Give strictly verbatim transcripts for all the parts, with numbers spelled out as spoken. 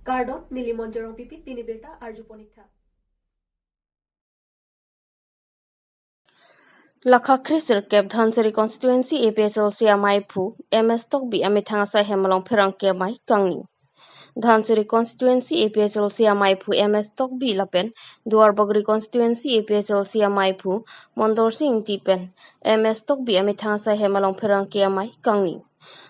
Kardom, neli Monjorong Pipi, pini birta arju ponik tha. Lakha kre sirkep Dhansiri constituency A P H L C amaiphu M S Tokbi amethang asai hem along pherangke amei kangni. Dhansiri constituency A P H L C amaiphu M S Tokbi lapen Duarbagori constituency A P H L C amaiphu Mondor Sing Ingti pen M S Tokbi amethang asai hem along pherangke amei kangni.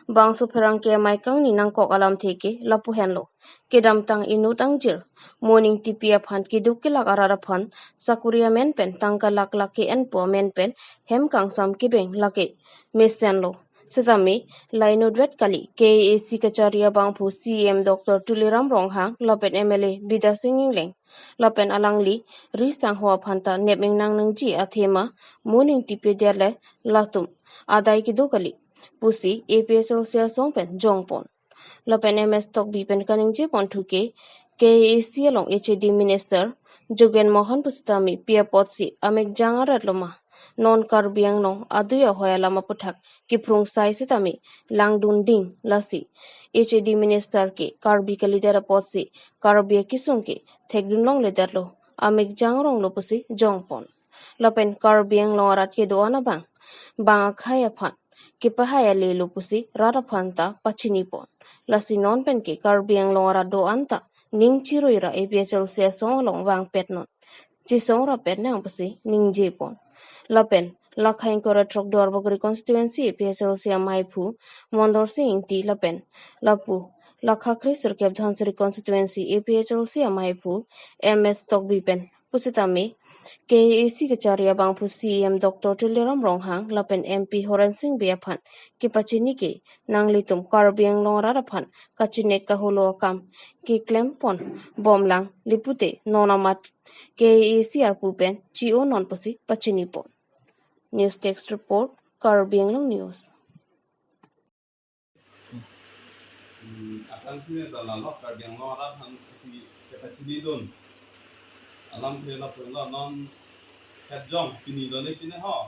Bangso pherangke amei kangni nangkok alamthe ke lapu henlo. Kedamtang inut angjir, Moning Tipi aphan keduk kelak arat aphan sakuri amen pen tangka lakh lakh ke-enpo amen pen hem kangsam kebeng lake mesenlo. Setame la inutvet kali, K A A C kachari abangphu C E M Doctor Tuliram Ronghang lapen M L A Bidya Sing Engleng lapen alangli ri sangho aphan ta nep ingnang nangji athema Moning Tipi adet le latum adai kedo kali pusi A P H L C asong pen jongpon. Lapen M S Tokbi pen kaningje ponthu ke K A A C along H A D Minister Jogen Mohan pusitame pi apotsi amekjang arat loma. Non Karbi Anglong adui ahoi alam aputhak kephrung sai sitame langdun ding lasi H A D Minister ke Karbi kalidet apotsi Karbi akesung ke thekdun longledetlo, amekjang ronglo pusi jongpon. Lapen Karbi Anglong arat kedo-an abang bang akhei aphan kepahai alelo pusi rat aphan ta pachinipon. Lasi non pen ke Karbi Anglong arat do-an ta ning chirui ra A P H L C asong along vangpet non, chisong rapet nang pusi ningjepon. Lapen lakha ingkoi ra throk Duarbagori constituency A P H L C amaiphu Mondor Sing Ingti lapen lapu lakha kre sirkep Dhansiri constituency A P H L C amaiphu M S Tokbi pen pusitame K A A C kachari abangphu C E M Doctor Tuliram Ronghang lapen M P Horen Sing Bey aphan kepachini ke nanglitum Karbi Anglong arat aphan kachinek kaholo akam keklem pon bomlang lipute non amat K A A C arpu pen chi-o non pusi pachinipon. News Desk Report, Karbi Anglong News. Hmm, akan sini adalah lo Karbi Anglong arat aphan si kepachinidun alamthe lapu lo non hetjong pini lo ne pini ho,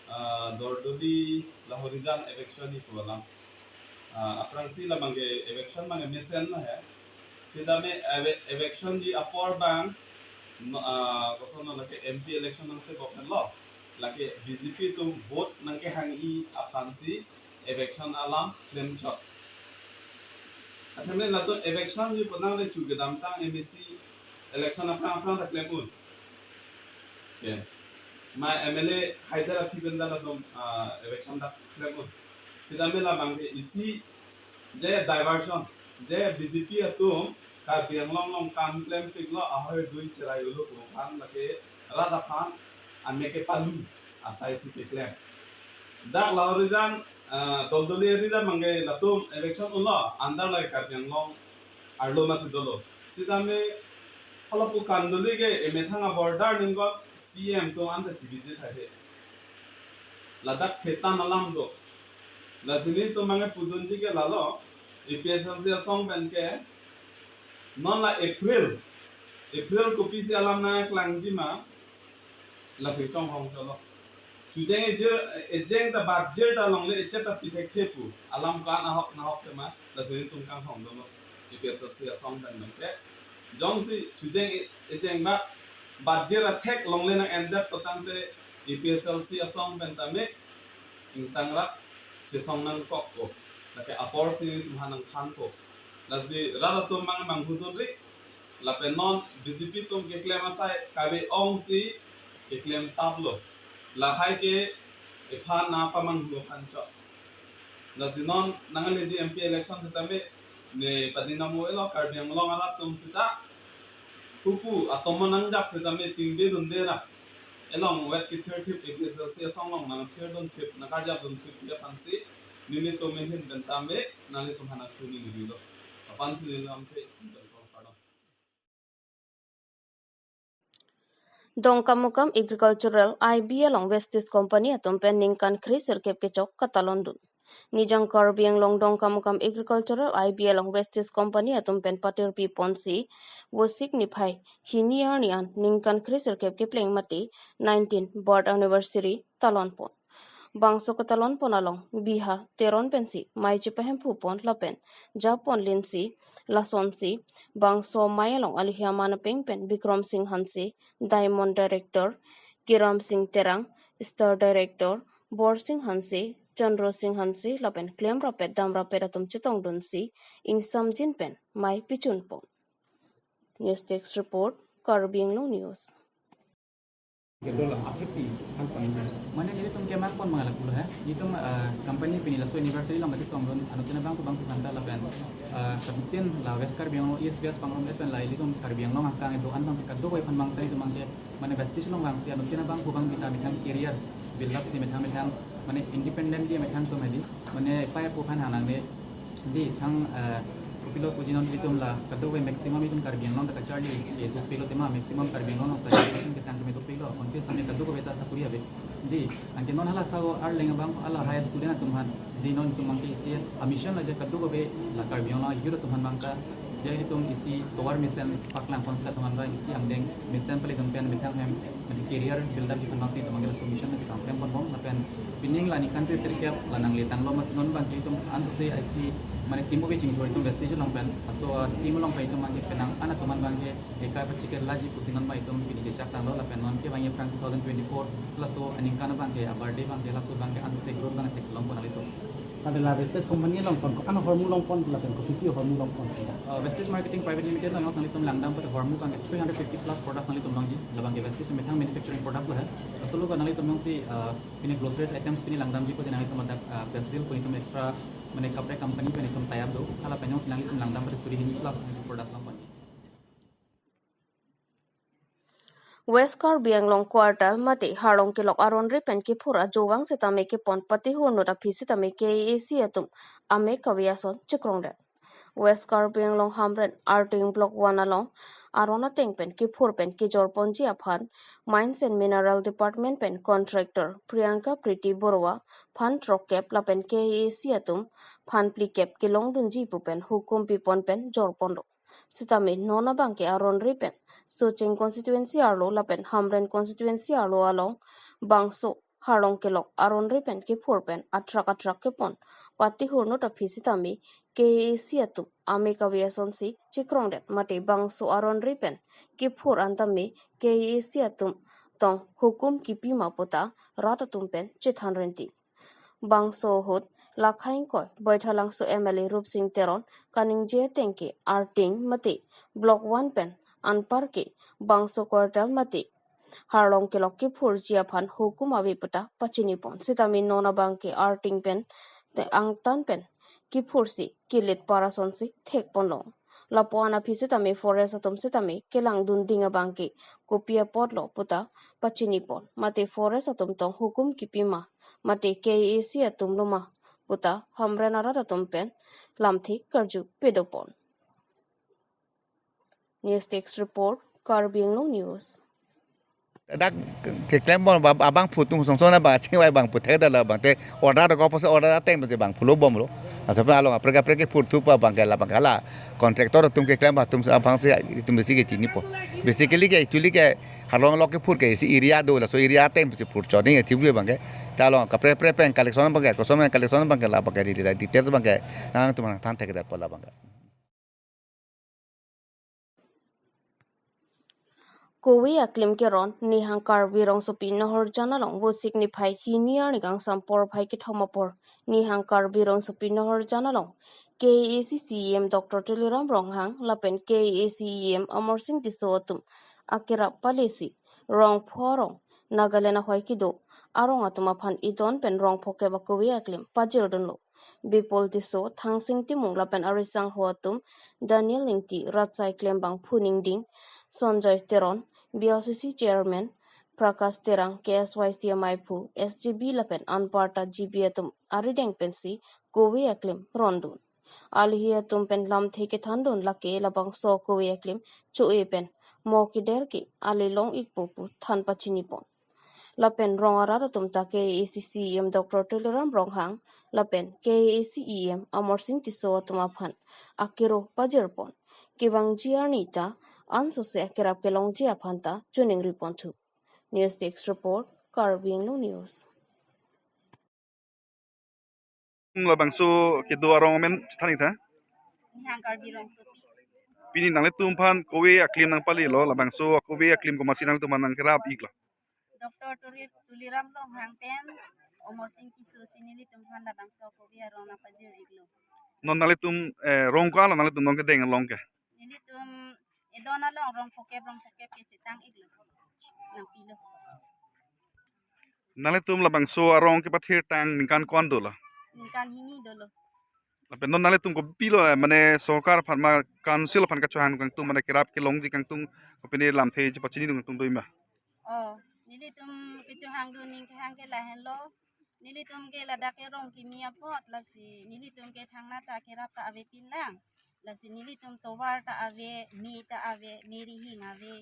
ah, Dordoli Lahorijan eviction ni pu alam. Ah, aphrangsi labang ke eviction abang ke mesen lo he. Sitame eve-, eviction ji apor abang, no, ah, koson lo lake M P election nangtebok lo. Lake B J P atum vote nangkehangji aphansi eviction alam klemchot. Athema latum eviction ji pu nangle chu kedamtang M A C election aphrang aphrang ta klem un. Okay. Ma M L A Haider aphi pen ta latum, ah, eviction ta klem un. Sitame labang ke isi je diversion, je B J P atum Karbi Anglong along kam klempiklo, ahoi dui cherai-olo pu aphan lake rat aphan amek kepalu asai si keklem. Dak Lahorijan, ah, Dordoli region abang ke latum eviction unlo, under lake Karbi Anglong arlo masi dolo. Sitame hala pu Kanduli ke emethang a-border ningkon C M atum anta chibiji thai he. Ladak thetan alam do. Lasi nelitum abang ke pudunji ke lalo, A P H L C asong pen ke non la April, April kopisi alam nangklangji ma, lasi chonghong cholo. Chujeng ejir, ejeng ta batjir ta longle echet ta pithekthe pu alam ko-an ahok nahok tema, lasi nelitum kanghong dolo A P H L C asong pen abang ke. Jongsi chujeng e-, ejeng ba batjir athek longle nang-endet pu tangte A P H L C asong pen tame ingtang rat chesong nangkokpo. Lake apor si nelitum aphan nangthanpo. Lasi rat atum abang manghudunri, lapen non B J P atum keklem asai kave-ong si keklem taplo. Lahai ke ephan nangpamanghu aphan chot. Lasi non nangleji M P election sitame ne padinam o elo Karbi Anglong arat atum sita hupu atomon nangjak sitame chingbe dunde ra. Elong vet kethirthip A P H L C asong along nangthirdunthip, nangkarjapdunthip ji aphansi nelitum ahin pen tame nanglitum aphan nangchoningri lo. Aphansi nelitum ke Dongkamukam Agricultural I B along Vestige Company atum pen ningkan kre sirkep kechok katalondun. Nijang Karbi Anglong Dongkamukam Agricultural I B along Vestige Company atum pen patirpi ponsi Vosik niphai hini arni an ningkan kre sirkep kepleng mate nineteen birth anniversary talon pon. Bangso ketalon pon along Biha Teron pensi mei chepahemphu pon lapen japon linsi lasonsi bangso mei along alihi aman apeng pen Bikram Singh Hanse, Diamond Director, Kiram Singh Terang, Star Director, Borsing Hanse, Chandra Singh Hanse lapen klemrapet damrapet atum chetongdunsi ingsamjin pen mei pichun pon. News Desk Report, Karbi Anglong News. Mane nelitum keman pon mangalak pulo he. Itum, eh, company pini laso anniversary along kachetongdun, anuttin abang kubang kanta lapen, eh, kapitin la West Karbi Anglong, East West Pangrum lapen la ilitum Karbi Anglong akang do-an abang kadokave aphan abang tadi itum abang ke, mane West East along abang si anuttin abang kubang kita methang career build up si methang methang, mane independently methang atum hedi, mane pai apo aphan hanang ne di thang, eh, kopilo puji non itum la kadokave maximum itum Karbi Anglong ta kacharli, eh, dopiklo tema maximum Karbi Anglong ta itum ketang keme dopiklo, onti sami kadokave ta sakuri ave. Di, anke non hala sago arleng abang hala high student atum aphan, di non itum abang ke isi a-mission la je kadokave la Karbi Anglong youth atum aphan abang ta, je itum isi tovar mesen paklang konsep atum aphan abang isi angdeng mesen pale itum pen methang hem, mane career build up ji aphan abang si itum abang ke laso mission na itum klem pon bom lapen pining la ningkan three sirkep la nangletanglo mas non abang ke itum ansose achi mane team ove chingthur itum West East along pen laso, ah, team along pen itum abang ke penang an atum aphan abang ke eka pachikir laji pusi non abang itum pini kechak tanglo lapen non ke abang ye aphrang two thousand twenty-four laso aningkan abang ke a-birthday abang ke laso abang ke ansose growth abang theklong pon nelitum. Pada la West East company along son ko-an ahormu long pon lapen kopi-pi ahormu long pon kita. Uh, West East Marketing Private Limited along nanglitum langdam pada ahormu abang ke three hundred fifty plus products nanglitum longji. Labang ke West East methang manufacturing product lo he. Laso lo nanglitum jongsi, uh, pini groceries items pini langdamji ko nanglitum ada, uh, best deal pini itum extra mane kaprek company pini itum tie up do. Hala pen jongsi nanglitum langdam pada suri hini plus nanglitum product long ponji. West Karbi Anglong quarter mate Harlong kelok aron ri pen kiphur ajovang sitame kepon patihur nut aphi sitame K A A C atum ame kave ason chikrongdet. West Karbi Anglong Hamren Arting Block one along aron ateng pen kiphur pen kijor ponji aphan Mines and Mineral Department pen contractor Priyanka Priti Borua phan throkkep lapen K A A C atum phan phlikep kelongdunji pu pen hukum pipon pen jor ponlo. Sitame non abang ke aron ri pen Socheng constituency arlo lapen Hamren constituency arlo along bangso Harlong kelok aron ri pen kiphur pen atrak atrak kepon patihur nut aphi sitame K A A C atum ame kave asonsi chikrongdet mate bangso aron ri pen kiphur antame K A A C atum tong hukum kipi ma puta rat atum pen chethan renti. Bangso ahut Lakha ingkoi Baithalangso M L A Rupsing Teron kaningje ateng ke Arting mate Block one pen anpar ke bangso quarter mate Harlong kelok kiphurji aphan hukum ave puta pachini pon. Sitame non abang ke Arting pen te angtan pen kiphursi kilit par asonsi thek ponlong. Lapu-an aphi sitame forest atum sitame kelangdun ding abang ke kopi apotlo puta pachini pon. Mate forest atum tong hukum kipi ma, mate K A A C atum lo ma puta Hamren arat atum pen lamthe karju pedo pon. News Desk Report, Karbi Anglong News. Dak keklem bon ba-, abangphu atum song song na ba chingvai abangphu thekdetlo abang te order ko apotsi order ateng abang abangphu lo bomlo. Asap along kaprek kaprek kiphur thu pu abang ke la abang ke la contractor atum keklem atum abang si itum besi kechini po. Basically ke actually ke Harlong lok kiphur ke isi area do laso area ateng si phur chot ni thip abang ke. Ta along kaprek kaprek pen collection abang ke, koson pen collection abang ke la abang ke di di details abang ke nangtum nangthan thekdet po la abang ke. Kove aklim keron Nihang Karbi Rongsopi Nahorjan along Vosik niphai hini arni kangsam porphai kethom apor Nihang Karbi Rongsopi Nahorjan along K A A C C E M Doctor Tuliram Ronghang lapen K A A C E M Amarsing Tisso atum akerap palesi Rongpho arong Nagaland ahoi kedo arong atum aphan idon pen Rongpho kep akove aklim pajirdunlo. Bipul Tisso, Thangsing Timung lapen arisangho atum Daniel Ingti, Ratsai Klembang, Phuning Ding, Sonjoy Teron, B L C C Chairman Prakash Terang, K S Y C amaiphu, S G B lapen anparta G B atum arideng pensi kove aklim rondun. Alihi atum pen lamthe kethandun lake labangso kove aklim cho-e pen mo keder ke ale long-ikpo pu than pachini pon. Lapen rong arat atum ta K A A C C E M Doctor Tuliram Ronghang lapen K A A C E M Amarsing Tisso atum aphan akero pajir pon. Kevangji arni ta ansose akerap kelongji aphan ta choningri ponthu. News Desk Report, Karbi Anglong News. Labangso kedo arong amen chethan-ik tha. Nihang Karbi Rongsopi. Pini nanglitum aphan kove aklim nangpalelo, labangso kove aklim komatsi nanglitum aphan nangkerap-iklo? Doctor Tuli-, Tuliram Ronghang pen Omor Sing Tisso si nelitum aphan labangso kove arong nangpajir-iklo. Non nanglitum, eh, rong ko-an lo nanglitum non kedeng along ke? Nelitum edon along rong phokep, rong phokep ke chetang-iklo. Nangpilo. Nanglitum labangso arong kepathirtang ningkan ko-an dolo? Ningkan hini dolo. Lapen non nanglitum kopilo, eh, mane sorkar aphan ma council aphan kachohang kangtung, mane kerap kelongji kangtung, kopine lamthe chepachini kangtung do ma? Oh, nelitum kechohang dun ning kehang ke lahenlo. Nelitum ke ladak ke rong kimi apot, lasi nelitum ke thangnat ta kerap ta avepinlang. Lasi nelitum tovar ta ave, me ta ave, me rihing ave,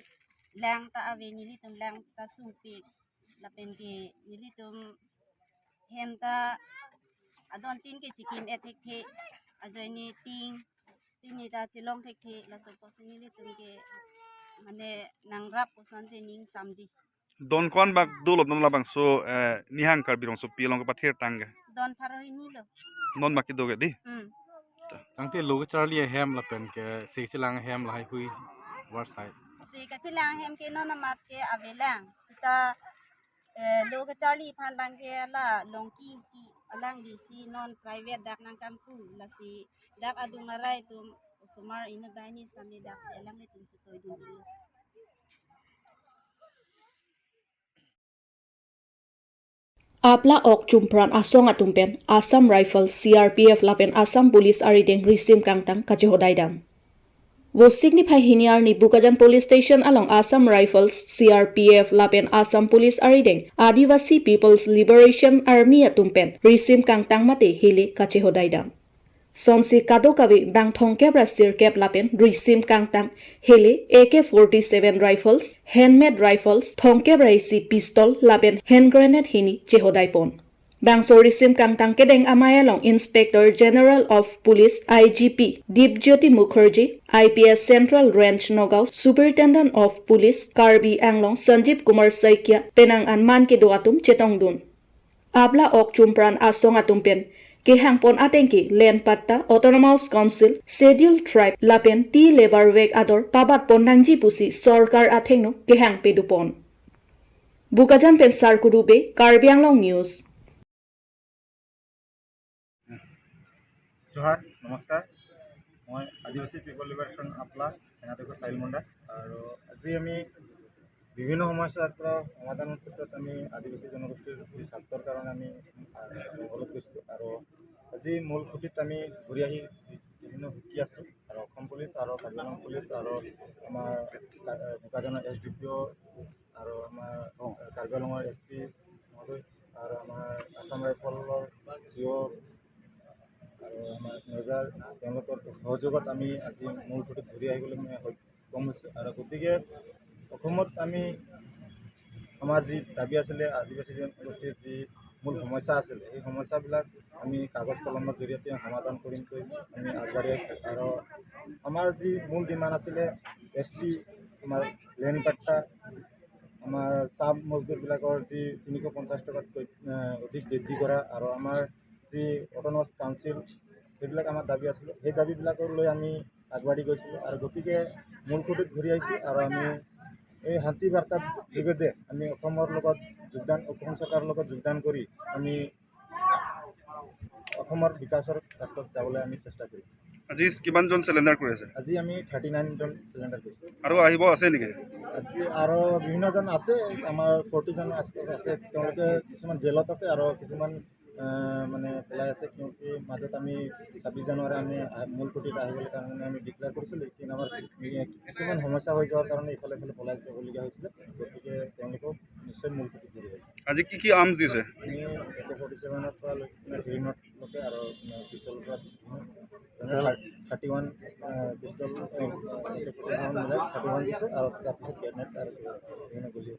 lang ta ave, nelitum lang ta sungpik. Lapen ke nelitum hem ta adon tin ke chikim-et thekthe, ajoine ting, pini ta chelong thekthe, laso apotsi nelitum ke mane nangrap kosonte ning samji. Don ko-an bak dolo non labangso, eh, Nihang Karbi Rongsopi along kepathirtang ke? Don pharo hini lo. Non ma kedo ke dei? Hmm. Tangte lo kacharli ahem lapen ke se kachelang ahem lahai hui varsai. Se kachelang ahem ke non amat ke avelang. Seta, eh, lo kacharli aphan abang ke la Longki Ingti, alangli si non private dak nangkam ku, lasi dak adung arai atum osomar inut banghini sitame dak si alanglitum chetoidun. Apla ok chumpran asong atum pen Assam Rifles, C R P F lapen Assam Police arideng risim kangtang kachehodai dam. Vosik niphai hini arni Bokajan Police Station along Assam Rifles, C R P F lapen Assam Police arideng Adivasi People's Liberation Army atum pen risim kangtang mate hele kachehodai dam. Sonsi kadokave bang thomkep ra sirkep lapen risim kangtang hele A K forty-seven rifles, handmade rifles, thomkep ra isi pistol lapen hand grenade hini chehodai pon. Bangso risim kangtang kedeng amei along Inspector General of Police, I G P, Dipjyoti Mukherjee, I P S Central Range Nagaon, Superintendent of Police, Karbi Anglong, Sanjeev Kumar Saikia, penang an man kedo atum chetongdun. Apla ok chumpran asong atum pen kehang pon ateng ke land patta, Autonomous Council, Scheduled Tribe lapen T labour vek ador pabat pon nangji pusi sorkar athengno kehang pedupon. Bokajan pen Sarku Dube, Karbi Anglong News. Zuha, নমস্কাৰ। মই আদিবাসী people liberation আপলা, সেনাধ্যক্ষ চাহিল মুণ্ডা। আৰু আজি আমি বিভিন্ন সমস্যাৰ পৰা সমাধানৰ ক্ষেত্ৰত আমি আদিবাসী জনগোষ্ঠীৰ যি স্বাৰ্থৰ কাৰণে আমি, আহ, জংঘলত গৈছিলোঁ। আৰু আজি মূল খুঁটিত আমি ঘূৰি আহি বিভিন্ন সুখী আছোঁ। আৰু অসম পুলিচ আৰু কাৰ্বি আংলং পুলিচ আৰু আমাৰ কা-, আহ, বোকাজানৰ এছ ডি পি অ' আৰু আমাৰ, অ, কাৰ্বি আংলঙৰ এছ পি মহোদয় আৰু আমাৰ আছাম ৰাইফলৰ চি অ' আৰু আমাৰ মেজাৰ, তেওঁলোকৰ সহযোগত আমি আজি মূল খুঁটিত ঘূৰি আহিবলৈ মানে সক্ষম হৈছোঁ। আৰু গতিকে অসমত আমি আমাৰ যি দাবী আছিলে, আদিবাসী জনগোষ্ঠীৰ যি মূল সমস্যা আছিলে, সেই সমস্যাবিলাক আমি কাগজ কলমৰ জৰিয়তে সমাধান কৰিমকৈ আমি আগবাঢ়ি আহিছোঁ। আৰু আমাৰ যি মূল ডিমাণ্ড আছিলে এছ টি, আমাৰ লেণ্ড পাট্টা, আমাৰ চাহ মজদুৰবিলাকৰ যি তিনিশ পঞ্চাছ টকাতকৈ, এ, অধিক বৃদ্ধি কৰা আৰু আমাৰ যি অট'নমাছ কাউন্সিল, সেইবিলাক আমাৰ দাবী আছিলে। সেই দাবীবিলাকক লৈ আমি আগবাঢ়ি গৈছিলোঁ। আৰু গতিকে মূল খুঁটিত ঘূৰি আহিছোঁ আৰু আমি এই শান্তি বাৰ্তাৰ যোগেদি আমি অসমৰ লগত যোগদান, অসম চৰকাৰৰ লগত যোগদান কৰি আমি অসমৰ বিকাশৰ ৰাস্তাত যাবলৈ আমি চেষ্টা কৰিম। আজি কিমানজন চাৰেণ্ডাৰ কৰি আছে? আজি আমি থাৰ্টি নাইনজন চাৰেণ্ডাৰ কৰিছোঁ। আৰু আহিব আছে নেকি? আজি আৰু বিভিন্নজন আছে, আমাৰ ফৰ্টিজন আছ-, আছে। তেওঁলোকে কিছুমান জেলত আছে আৰু কিছুমান, আহ, মানে পলাই আছে। কিয়কি মাজত আমি ছাব্বিছ জানুৱাৰী আমি আহ, মূল খুঁটিত আহিবলৈ কাৰণে আমি ডিক্লেয়াৰ কৰিছিলোঁ, কিন্তু আমাৰ কিছুমান সমস্যা হৈ যোৱাৰ কাৰণে ইফালে ইফালে পলাই যাবলগীয়া হৈছিলে। গতিকে তেওঁলোকক নিশ্চয় মূল খুঁটিত ঘূৰি আহিব। আজি কি কি আৰ্মছ দিছে? আমি এ কে ফৰ্টি ছেভেনৰ পৰা লৈ কিনে হেৰিলৈকে আৰু, মানে, পিষ্টলৰ পৰা, মানে, থাৰ্টি ওৱান, আহ, পিষ্টল, আহ, এ কে ফৰ্টি ছেভেন মিলাই থাৰ্টি ওৱান দিছোঁ আৰু তাৰপিছত গ্ৰেনেড আৰু বিভিন্ন গুলী।